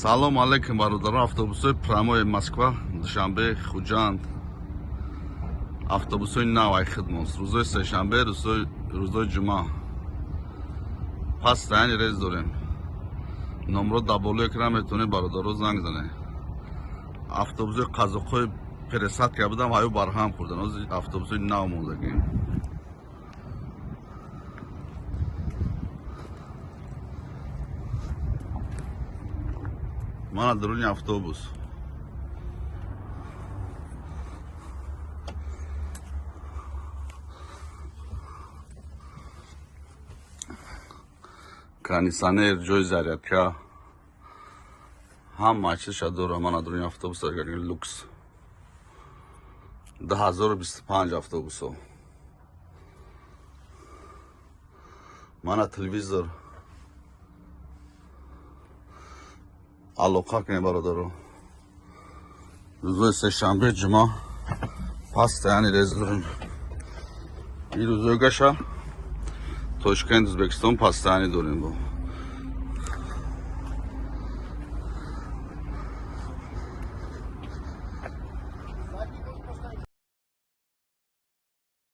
Салом алейкум, бародарон. Автобусҳои прямой Москва, Душанбе, Хуҷанд, автобусҳои нав ай хидмост. Рӯзои сешанбе, рӯзои ҷумъа постоянный рейс дорем. Номро дар болои экран метавонед, бародаро, занг занед. Автобусҳои қазоқҳои пересадка будам, ҳаю барҳам хӯрдан. Ҳозир автобусҳои нав мондагем. Мана даруни автобус. Кондитсионер, ҷои зарядка, ҳама чизша дора. Мана даруни автобус, люкс, 2025 автобусо. Мана телевизор. Алоқа кунед, бародаро. Рӯзои сешанбе, ҷумъа постоянный рейс дорем. Ин рӯзои гаша Тошкент, Ӯзбекистон постоянный дорем. Бо